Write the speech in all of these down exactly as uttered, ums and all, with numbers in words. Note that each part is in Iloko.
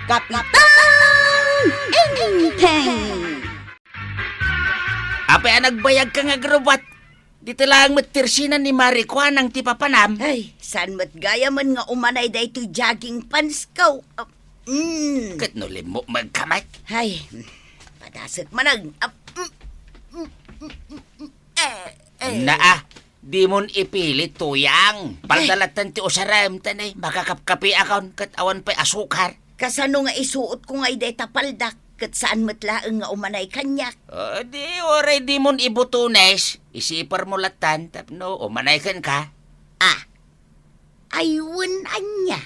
Kapitan Enteng! Apay a nagbayagka nga agrubat? Dita laeng met ti resinan ni Mari Kuanang ti papanam. Ay, saan met gayamen nga umanay daytoy jogging pants ko? Ah, mm. Ket no limmukmegka met? Ay, padasek manen. Ah, mm, mm, mm, mm, mm, eh, eh. Naa, dimon ipilit, Tuyang. Palda latta ti usarem, ta ne, makakapkapiakon, ket awan pay asukar. Kasano nga isuotko ngay dayta paldak, ket saan met laeng nga umanay kaniak? Ah, di, uray dimon ibutones, isipermo lattan, tapno umanay kenka. Ah, ay, wen ania.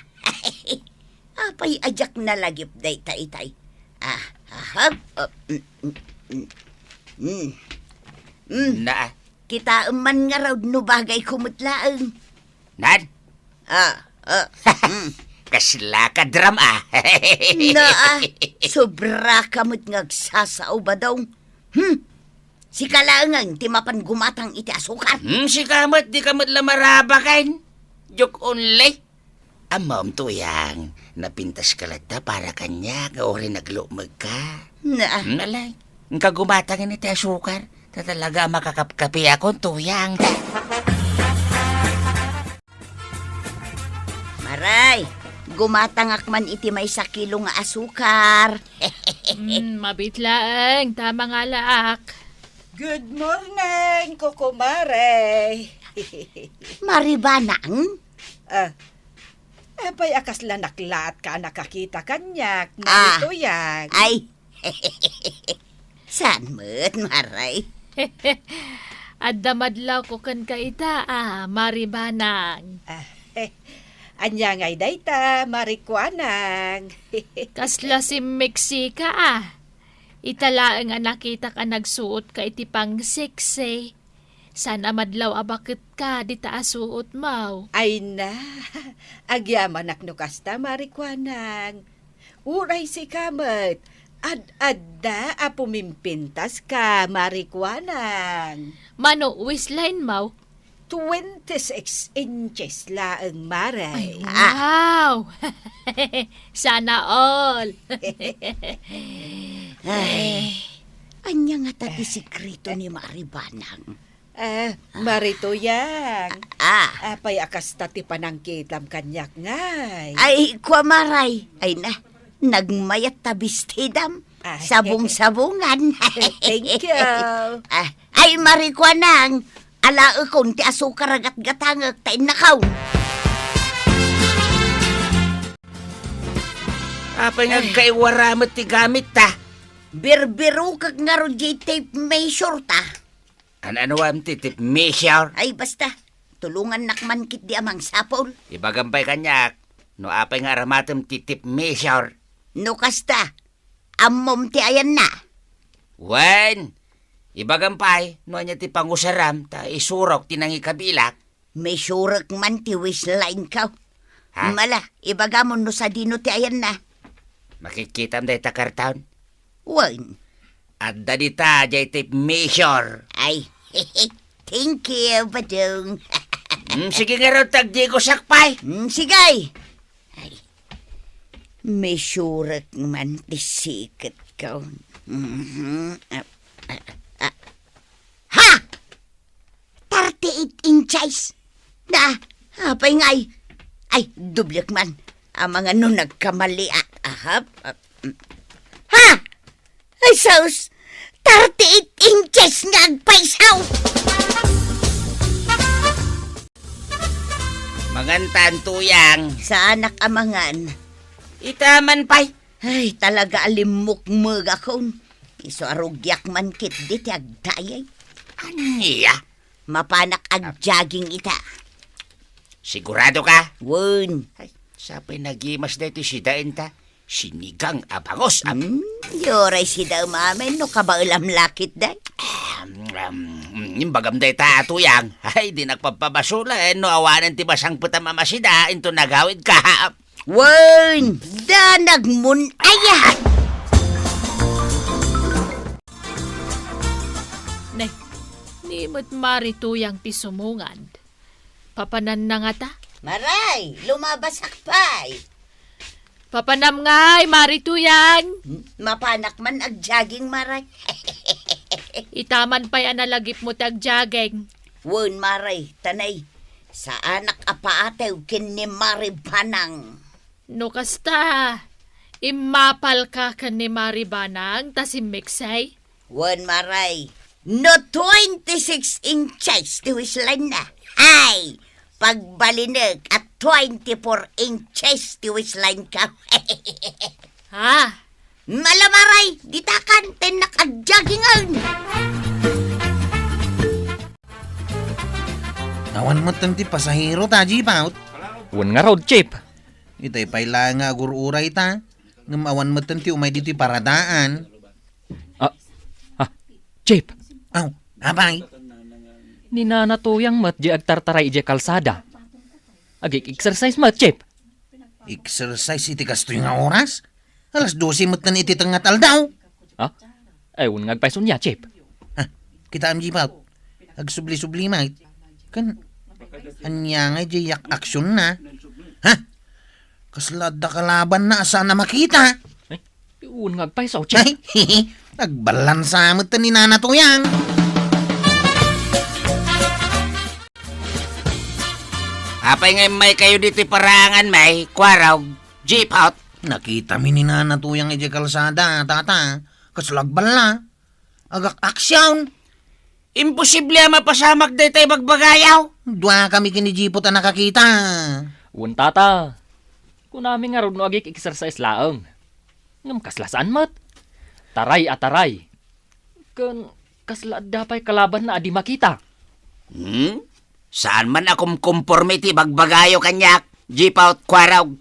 Apay a diak nalagip dayta itay? Ah, aha, ah, mm, mm, mm, mm. Mm. Naa. Kitaem man ngarud no bagayko met laeng. Nan? Ah, ah, mm. Kasla ka dram, ah. Naa, sobra ka met nga agsasao, Badong. Hmm? Sika laengen ti mapan gumatang iti asukar? Hmm, sika met, di ka met la marabaken. Joke only. Ammom, Tuyang, napintas ka latta para kaniak, uray naglukmegka. Naa. Hmm, alay. Inka gumatang iti asukar. Ta talaga a makakapkapiakon, Tuyang. Maray, gumatangak man iti maysa kilo nga asukar. Mm, mabiit laeng, ta mangalaak. Good morning, kukumare. Maribanang? Ah, apay a kasla naklaat ka a nakakita kaniak, Ah, Mari Tuyang? Ay, saan met, Maray? Adda madlawko kenka ita, a, Mari Banang. Ah, ania ngay dayta, Mari Kuanang? Kasla simmeksika, a. Ita laeng a nakitak a nagsuotka iti pangseksi. Saan a madlaw a baketka dita a suotmo. Ay na, agyamanak no kasta, Mari Kuanang. Uray sika met, ad-adda a pumimpintaska, Mari Kuanang. Mano, Wisline mo? Twenty-six inches laeng, Mare. Ay, Ah. wow! Sana all! Ay, ania ngata ti sikreto ni Mari Banang? Ah, Mari Tuyang. Ah. Apay a kasta ti panangkitam kaniak ngay? Ay, kua, Maray. Ay na, nagmayat ta bestidam. Ay. Sabong-sabongan. Thank you. Ah, ay, Mari Kuanang, alaekon ti asukar a gatgatangek ta innakaw. Apay nga Ay. agkaiwara met ti gamit ta? Birbirokek ngarud diay tape measure ta. An-anuam ti tape measure? Ay, basta. Tulongannak man ketdi a mangsapul. Ibagam pay kaniak, no apay nga aramatem ti tape measure. No kasta, ammom ti ayanna? Wen, ibagam pay, no ania ti pangusaram, ta isurok ti nangikabilak. Measurek man ti waistline ko. Ha? Mala, ibagam no sadino ti ayanna. Makikkitam dayta karton? Wen. Adda dita, diay tape measure. Ay, thank you, Badong. Mm, sige ngarud, ta agdigusak pay. Mm, sige. Ay, measurek man ti siket ko. Mhm. Ah, ah, ah. Ha! Thirty-eight inches. Na, apay ngay? Ay, dublek man. Amangan no nagkamali, ah, ahap. Ah, mm. Ha! Ay, sus! Thirty-eight inches nga agpayso! Mangan tan, Tuyang. Saanak a mangan. Ita man pay. Ay, talaga a limmukmegakon. Isu a rugiak man ketdi ti agdayeg. Ania? Mapanak agjogging ita. Sigurado ka? Wen. Ay, sapay nagimas daytoy sidaenta. Sinigang a bangus. Hmm, uray sidaem amin no kabaelam la ketdi. Um, um, imbagam dayta, Tuyang. Ay, dinak pagpabasol, eh, no awanen ti masangpetam a masida, inton nagawidka. Wen, danagmon aya. Ne, ni met Mari Tuyang ti sumungad. Papananna ngata? Maray, lumabasak pay. Papanam ngay, Mari Tuyang? Mapanak man ag-jogging, Mare. Ita man pay a nalagipmo ti ag-jogging. Wen, Mare, ta nay, saanak a paatew ken ni Mari Banang. No kasta, immapalka ken ni Mari Banang ta simmeksay? Wen, Mare, no twenty-six inches ti waistline na. Ay, pagbalinek a twenty-four inches ti waistline ko. Ha? Ala, Mare, ditakan, tennak ag-joggingen. Awan met ti pasahero ta, Jeep Out. Wen ngarud, Chief. Itay pay laeng nga agur-uray ta. Ngem awan met ti umay ditoy paradaan. Ah, ah, Chief. Aw, apay? Ni Nana Tuyang met di agtartaray idiay kalsada. Agik-exercise met, Chief. Exercise iti kastoy nga oras? Alas dose met iti tengnga ti aldaw. Ha? Ay, wen nga agpayso nia, Chief. Ha? Kitaem, Jeep Out. Agsubli-subli met. Ken, ania nga diay aksionna? Ha? Kasla adda kalabanna a saan a makita. Ay, wen nga agpayso, Chief. Ay, agballansa met ni Nana Tuyang. Apay nga immaykayo ditoy paraangan, May, Kuarog, Jeep Out? Nakitami ni Nana Tuyang idiay kalsada, Tata. Kasla agballa. Agak-aksyon. Imposible a mapasamak dayta ibagbagayo. Duakami ken ni Jeep Out a nakakita. Wen, Tata. Kunami ngarud no agik-exercise laeng. Ngem kasla saan met. Taray a taray. Ken kasla adda pay kalabanna a di makita. Hmm? Saan man a kumkumporme ti ibagbagayo kaniak, Jeep Out, Kuarog.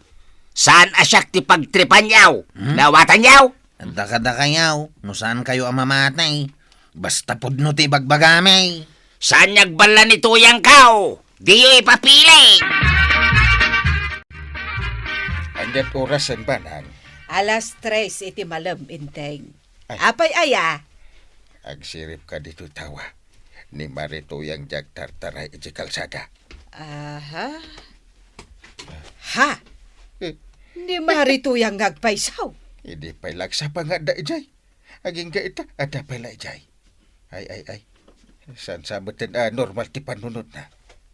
Saan a siak ti pagtripanyo. Hmm? Nawatanyo? Adda kadakayo, no saankayo a mamatay. Basta pudno ti ibagbagami. Saan nga agballa ni Tuyangko? Diyo ipapili! Ania't oras, Banang? Alas tres iti malem, Enteng. Ay. Apay aya? Agsiripka ditoy tawa. Ni Mari Tuyang diay agtartaray iti kalsada. Aha. Ha? Eh. Ni Mari Tuyang nga agpayso? Idi pay la agsapa nga adda idiay. Agingga ita, adda pay la idiay. Ay, ay, ay. Saan sa metten a normal ti panunotna?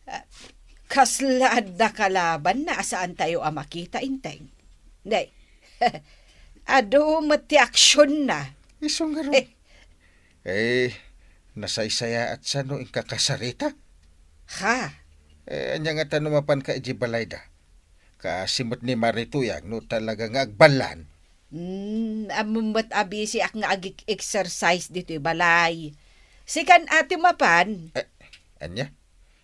Ah, kasla adda kalabanna a saantayo a makita, Enteng. Nay, adu met ti aksionna. Isu ngarud. Eh. Eh, nasaysayaat sa no inka kasarita? Ha? Eh, ania ngata no mapanka idiay balayda? Kaasi met ni Mari Tuyang no talaga nga agballan. Hmm, ammom met a bisiak nga agik-exercise ditoy balay. Sikan a ti mapan. Eh, ania?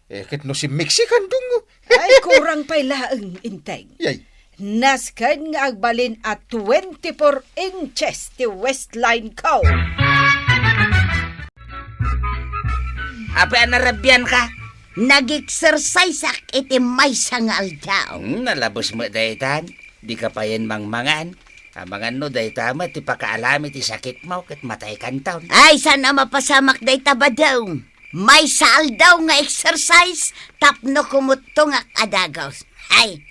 Eh, ket no simmeksikan dungo. Ay, kurang pay laeng, Enteng. Yay. Nasken nga agbalin a twenty-four inches ti waistline ko. Apay a narabianka? Nag-exerciseak iti maysa nga aldaw. Hmm, nalabes met daytan. Dika payen mangmangan. Amangan no dayta met ti pakaalam iti sakitmo ket mataykanton. Ay, saan a mapasamak dayta, Badong. Maysa aldaw nga exercise tapno kumuttongak a dagus. Ay.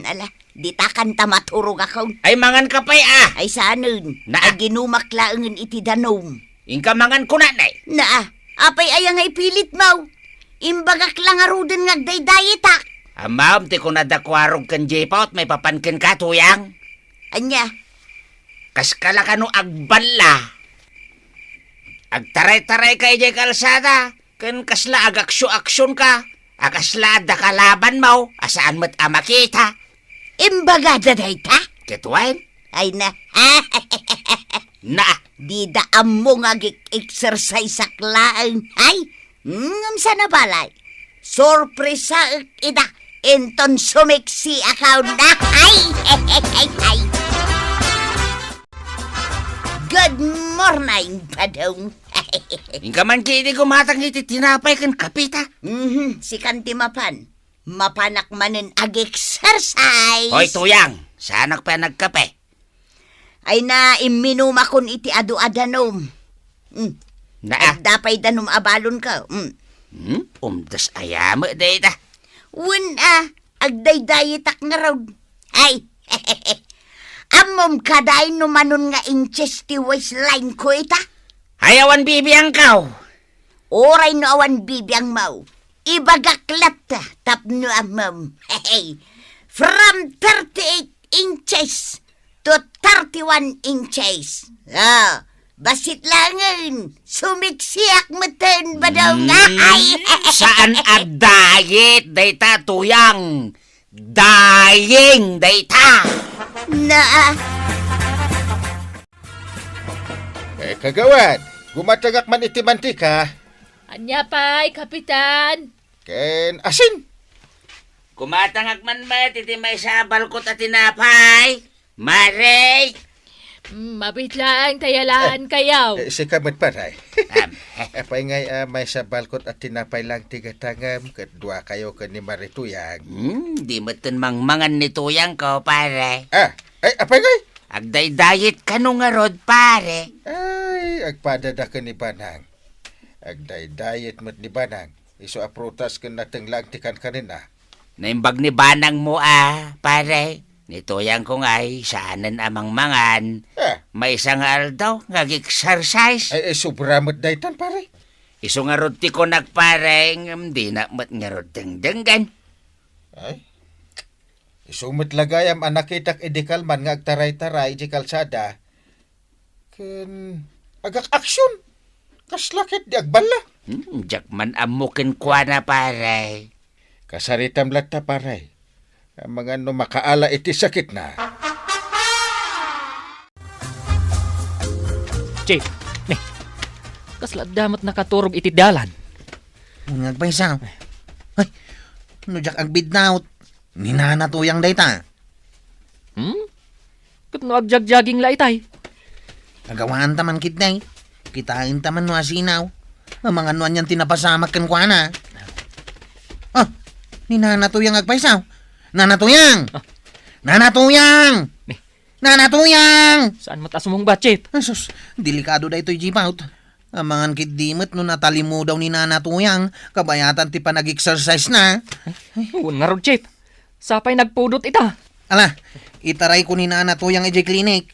Ala, ditakan ta maturogakon. Ay, manganka pay, a. Ay, saanen. Naa. Aginumak laengen iti danum. Inka mangan kunanay. Naa, apay aya nga ipilitmo? Imbagak la ngaruden nga agdaydayetak. Ammom ti kunada Kuarog ken Jeep Out maipapan kenka, Tuyang. Ania? Kaska la kano agballa? Agtaray-tarayka idiay kalsada, ken kasla agaksyo-aksyonka, a kasla adda kalabanmo, a saan met a makita. Imbagada dayta? Ket wen? Ay na. Na. Dida ammo nga agik-exerciseak laeng. Ay, ngem sana balay. Sorpresaek ida. Inton sumeksiak na. Ay, ay, ay, ay. Good morning, Badong. Inka man ketdi gumatang iti tinapay ken kapeta. Mhm, sikan ti mapan. Mapanak manen ag-exercise. Hoy, Tuyang, saanak pay a nagkape? Ay na, imminumakon iti adu a danum. Mm. Naa. Adda pay danum a balonko. Mm. Hmm? Umdas aya met dayta. Wen a, agdaydayetak ngarud. Ay, ammom kadi no manon nga inches ti waistline ko ita? Ay, awan bibiangko. Uray no awan bibiangmo, ibagak latta tapno ammom. From thirty-eight inches to thirty-one inches. Ah, bassit laengen, sumiksiak metten, Badong. Mm, Ay! Saan a diet dayta, Tuyang. Dying dayta. Na. Eh, kagawad, gumatangak man iti mantika. Ania pay, Kapitan? Ken asin. Gumatangak man met iti maysa a balkot a tinapay, Mare. Mm, mabiit laeng ta yalaan kayo. Eh, sika met, pare. Am. Apay ngay a maysa balkot a tinapay lang ti gatangem ket dua kayo ken ni Mare Tuyang? Hmm, di metten mangmangan ni Tuyang ko, pare. Ah, ay, apay ngay? Agdaydayet kano ngarud, pare? Ay, agpadada ken ni Banang. Agdaydayet met ni Banang. Isu a prutas ken nateng laeng ti kankanenna. Naimbag ni Banang mo a, pare. Ni Tuyang ko ngay, saanen a mangmangan. Ah. Maysa nga aldaw nga ag-exercise. Ay, ay, sobra met daytan, pare. Isu ngarud ti kunak, pare, ngem dinak met ngarud dengdenggen. Ay, isu met la gayam a nakitak idi kalman nga agtaray-taray idiay kalsada. Ken agak-aksyon. Kasla ket di agballa. Hmm, diak man ammo kenkuana, pare. Kasaritam latta, pare. Amangan no makaala iti sakitna. Chief, ni, kasla adda met nakaturog iti dalan. Nga agpaysa. Ay, no diak agbidnaw, ni Nana Tuyang dayta. Hmm? Ket no agjagjaging la itay? Agawanta man ketdi. Kitaenta man no asinaw. Amangan no anian ti napasamak kenkuana. Ah, ni Nana Tuyang agpaysaw. Nana Tuyang! Ah. Nana Tuyang! Ni? Nana Tuyang! Saan met a sumungbat, Chief? Ay, sus, delikado daytoy, Jipaut. Amangan ketdi met no natalimudaw ni Nana Tuyang, kabayatan ti panag-exercise na. Wen ngarud, Chief. Sapay nagpudot ita. Ala, itarayko ni Nana Tuyang idiay klinik.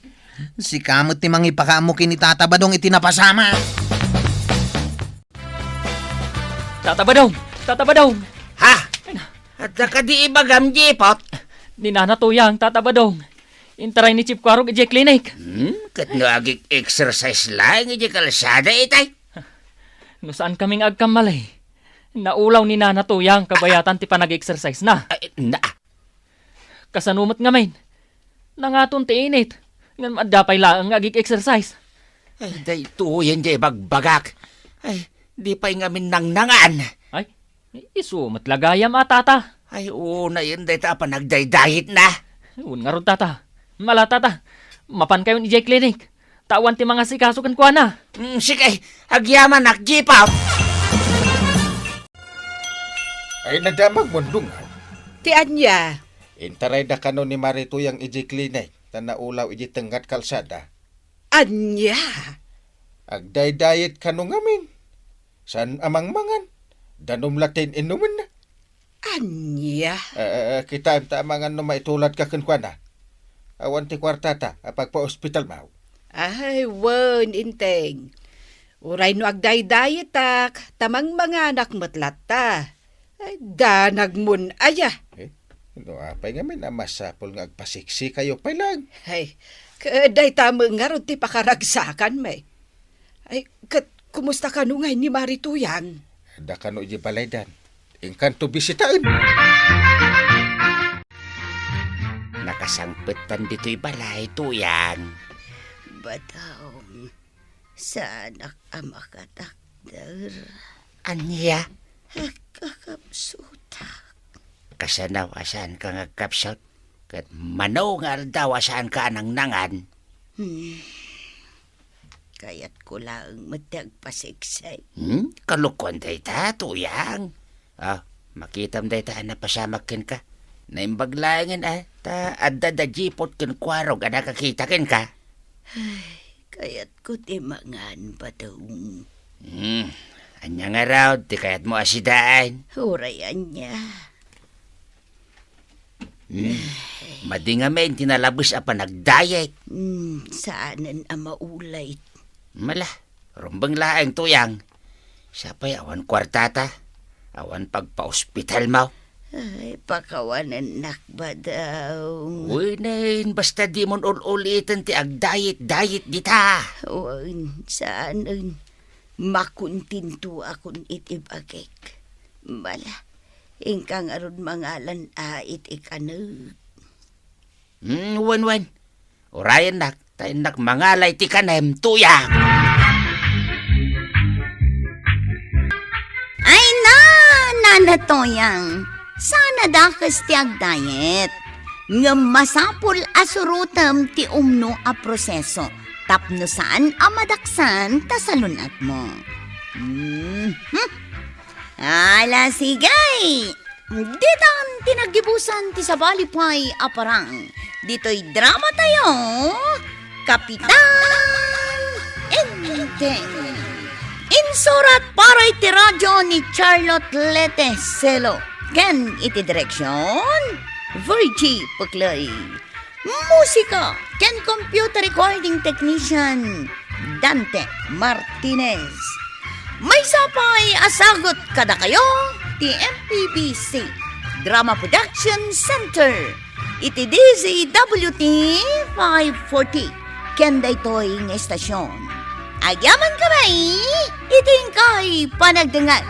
Sika met ti mangipakaammo ken ni Tata Badong iti napasamak. Tata Badong! Tata Badong! Ha? Adda kadi ibagam, Jipot? Ni Nana Tuyang, Tata Badong. Intaray ni Chief Kuarog idiay klinik. Hmm? Ket no agik-exercise laeng idiay kalsada itay? No saan kami nga agkamali, naulaw ni Nana Tuyang kabayatan ti panag-exercise na. Ay, na. Kasano met ngamin? Nangaton ti init, ngem adda pay laeng nga agik-exercise. Ay, daytoyen ti ibagbagak. Ay, di pay ngamin nangnangan. Ay, isu met la gayam a, Tata. Ay, unayen dayta a panagdaydayetna. Wen ngarud, Tata. Ala, Tata, mapankayon idiay klinik. Ta awan ti mangasikaso kenkuana. Mm, sige, agyamanak, Jipot. Ay, nadamagmon, Dungag. Ti ania? Intarayda kano ni Mari Tuyang idiay klinik, ta naulaw idiay tengnga ti kalsada. Ania? Agdaydayet kano ngamin. Saan a mangmangan. Danum la ti in-innumenna. Ania? Eh, eh, eh, kitaem ta amangan no maituladka kenkuana. Awan ti kuartata a pagpaospitalmo. Ay, wen, Inteng. Uray no agdaydayetak, ta mangmanganak met latta. Ay, danagmon aya. Eh, no apay ngamin a masapul nga agpasiksikayo pay laeng? Ay, ket dayta met ngarud ti pakaragsakanmi. Ay, ket kumusta kano ngay ni Mari Tuyang? Adda kano idiay balaydan. Inkanto bisitaen. Nakasangpetan ditoy balay, Tuyang. Badong, saanak a makatakder. Ania? Agkakapsutak. Kasano a saanka nga agkapsut? Ket mano nga aldaw a saanka a nangnangan? Hmm. Kayatko laeng met ti agpasiksik. Hmm? Kalokuan dayta, Tuyang. Ah, makitam dayta a napasamak kenka. Naimbag laengen, ah, ta adda da Jipot ken Kuarog a nakakita kenka. Ay, kayatko ti mangan, Badong. Hmm, ania ngarud ti kayatmo a sidaen? Uray ania. Hmm. Madi ngamin ti nalabes a panagdiet. Hmm, saanen a maulit. Mala, rumbeng laeng, Tuyang. Siya pay awan kuartata. Awan pagpaospital mo. Ay, pakawanennak, Badong. Wenen, basta dimon ul-uliten ti agdiet-diet dita. Wen, saanen. Makontintoakon iti bagik. Mala, inka ngarud mangalan a iti kanek. Hmm, wen, wen. Urayennak, ta innak mangala iti kanem, Tuyang. Ay na, Nana Tuyang, saan a dakes ti agdiet. Ngem masapul a surotem ti umno a proseso tapno saan a madaksan ta salun-atmo. Mhm. Ala, sige! Ditan ti naggibusan ti sabali pay a parang. Ditoy drama tayo, Kapitan Enteng. Insurat para iti radio ni Charlotte Lete Celo ken iti direksyon, Virgie Puclay. Musika ken computer recording technician, Dante Martinez. Maysa pay a sagut kadakayo ti M P B C Drama Production Center iti D Z W T five forty ken daytoy nga istasyon. Agyaman kami iti inkay panagdengngeg.